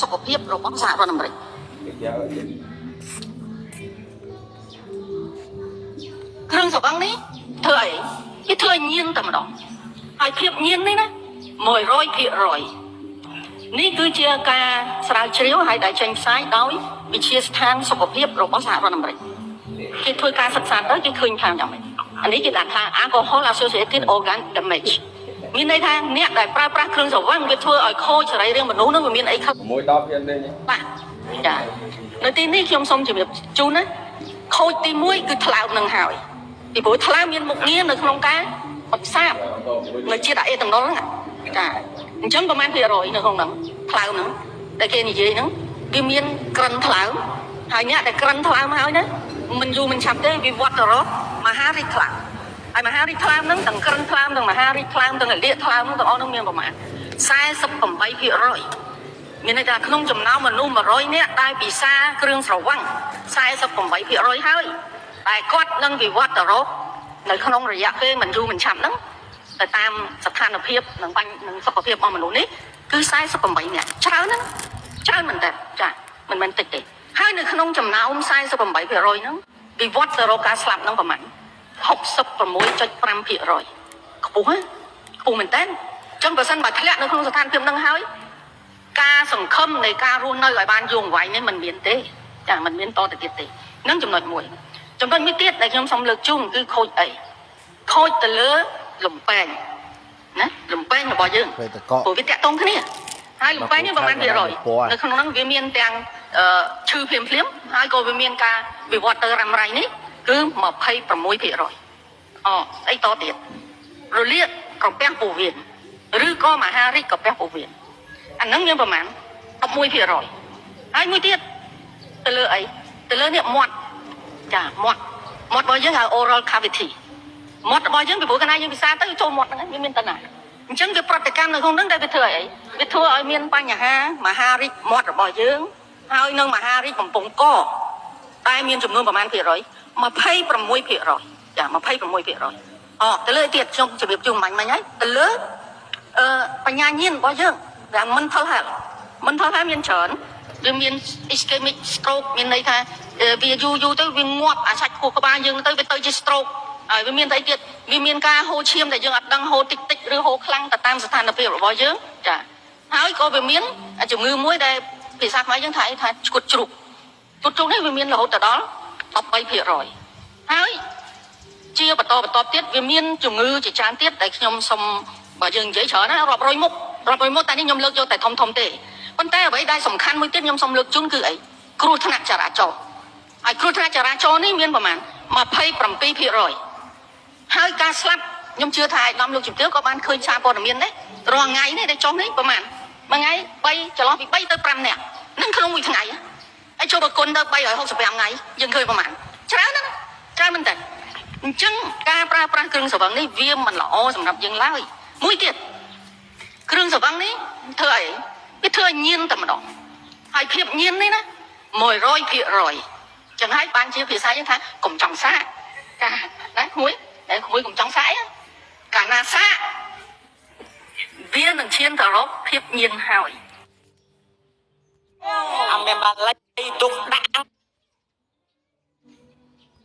សុខភាពរបស់សហរដ្ឋអាមេរិក គ្រឿងស្រវឹងនេះធ្វើអីវាធ្វើឲ្យញៀនតែម្ដងហើយភាពញៀននេះណា100%នេះគឺជាការស្រាវជ្រាវហើយដែលចេញផ្សាយដោយវិទ្យាស្ថានសុខភាពរបស់សហរដ្ឋអាមេរិកគេធ្វើការសិក្សាទៅគេឃើញថាយ៉ាងម៉េចអានេះគេដាក់ថា alcohol associated organ damage មានន័យថាអ្នកដែលប្រើប្រាស់គ្រឿងស្រវឹងវាធ្វើឲ្យខូចសរីរាង្គមនុស្សនោះវាមានអីខ្លះ 6 10ទៀតនេះ បាទចានៅទីនេះខ្ញុំសូមជម្រាបជូនណាខូចទី1គឺថ្លើមនឹងហើយពីព្រោះថ្លើមមានមុខងារនៅក្នុងការបន្សាបនៅជាតិអេតាណុលហ្នឹងចាអញ្ចឹងប្រហែលភាគរយនៅក្នុងហ្នឹងថ្លើមហ្នឹងដែលគេនិយាយហ្នឹងវាមានក្រិនថ្លើមហើយអ្នកដែលក្រិនថ្លើមហើយណាមិនយូរមិនឆាប់ទេវាវត្តទៅរកមហារីកថ្លើមហើយមហារីកថ្លើមហ្នឹងទាំងក្រិនថ្លើមទាំងមហារីកថ្លើមទាំងរលាកថ្លើមហ្នឹងទាំងអស់ហ្នឹងមានប្រមាណ48%មានន័យថាក្នុងចំណោមមនុស្ស100នាក់ដែលពិសាគ្រឿងស្រវឹង48%ហើយតែគាត់នឹងវិវត្តទៅរកនៅក្នុងរយៈពេលមិនយូរមិនឆាប់ហ្នឹងទៅតាមស្ថានភាពនិងបញ្ញនិងសុខភាពរបស់មនុស្សនេះគឺ48នាក់ច្រើនណាស់ច្រើនមែនតើចាមិនមែនតិចទេហើយនៅក្នុងចំណោម48%ហ្នឹងវិវត្តទៅរកការស្លាប់ហ្នឹងប្រហែល66.5%ខ្ពស់ណាខ្ពស់មែនតើអញ្ចឹងបើសិនបើធ្លាក់នៅក្នុងស្ថានភាពហ្នឹងហើយ ការសង្ឃឹមនៃការរស់នៅឲ្យបានយូរអង្វែងនេះមិនមានទេចាមិនមានតទៅទៀតទេនឹងចំណុចមួយចំណុចមួយទៀតដែលខ្ញុំសូមលើកជូនគឺខូចអីខូចទៅលើលំពែងណាលំពែងរបស់យើង ពេលតក ព្រោះវាតាក់ទងគ្នាហើយលំពែងនេះប្រហែលភាគរយនៅក្នុងហ្នឹងវាមានទាំងអឺឈឺភ្លាមភ្លាមៗហើយក៏វាមានការវិវត្តទៅរ៉ាំរ៉ៃនេះគឺ26%អូស្អីតទៀតរលាកក្រពះពោះវៀនឬក៏មហារីកក្រពះពោះវៀន អាហ្នឹងមានប្រមាណ11%ហើយមួយទៀតទៅលើអីទៅលើនេះមាត់ចាមាត់មាត់របស់យើងហៅ oral cavity មាត់របស់យើងពីព្រោះកាលណាយើងពិសាទៅចូលមាត់ហ្នឹងឯងវាមានតណាអញ្ចឹងវាប្រតិកម្មនៅក្នុងហ្នឹងដែលវាធ្វើឲ្យអីវាធ្វើឲ្យមានបញ្ហាមហារីកមាត់របស់យើងហើយនឹងមហារីកបំពង់កតែមានចំនួនប្រមាណភាគរយ26%ចា26%អូទៅលើទៀតខ្ញុំជម្រាបជូនមិញមិញហើយទៅលើ អឺបញ្ញាញាណរបស់យើងដែល mental health mental health មានច្រើនវាមាន ischemic stroke មានន័យថាវាយូរយូរទៅវាងាប់អាសាច់ខួរក្បាលយើងទៅវាទៅជា stroke ហើយវាមានតែទៀតវាមានការហូរឈាមដែលយើងអត់ដឹងហូរតិចតិចឬហូរខ្លាំងទៅតាមស្ថានភាពរបស់យើងចាហើយក៏វាមានជំងឺមួយដែលភាសាខ្មែរយើងថាអីថាឆ្កួតជ្រូកឆ្កួតជ្រូកនេះវាមានរហូតទៅដល់13%ហើយ ជាបន្តបន្តទៀតវាមានជំងឺជាច្រើនទៀតដែលខ្ញុំសុំបើយើងនិយាយច្រើនណារាប់រយមុខរាប់រយមុខតែនេះខ្ញុំលើកយកតែធំធំទេប៉ុន្តែអ្វីដែលសំខាន់មួយទៀតខ្ញុំសុំលើកជូនគឺអីគ្រោះថ្នាក់ចរាចរណ៍ហើយគ្រោះថ្នាក់ចរាចរណ៍នេះមានប្រមាណ27%ហើយការស្លាប់ខ្ញុំជឿថាឯកឧត្តមលោកជំទាវក៏បានឃើញសារព័ត៌មានដែររាល់ថ្ងៃនេះដែលចុះនេះប្រមាណមួយថ្ងៃ3ចន្លោះពី3ទៅ5នាក់នឹងក្នុងមួយថ្ងៃហើយចូលប្រគុណទៅ365ថ្ងៃយើងឃើញប្រមាណច្រើនណាស់ច្រើនមែនតើ អញ្ចឹងការប្រើប្រាស់គ្រឿងស្រវឹងនេះវាមិនល្អសម្រាប់យើងឡើយមួយទៀតគ្រឿងស្រវឹងនេះធ្វើអីវាធ្វើឲ្យញៀនតែម្ដងហើយភាពញៀននេះណា100%ចឹងហើយបានជាភាសាយើងថាកុំចង់សាកកាណាក្មួយតែក្មួយកុំចង់សាកអីកាលណាសាកវានឹងឈានទៅរកភាពញៀនហើយ អាមេបាលីទុកដាក់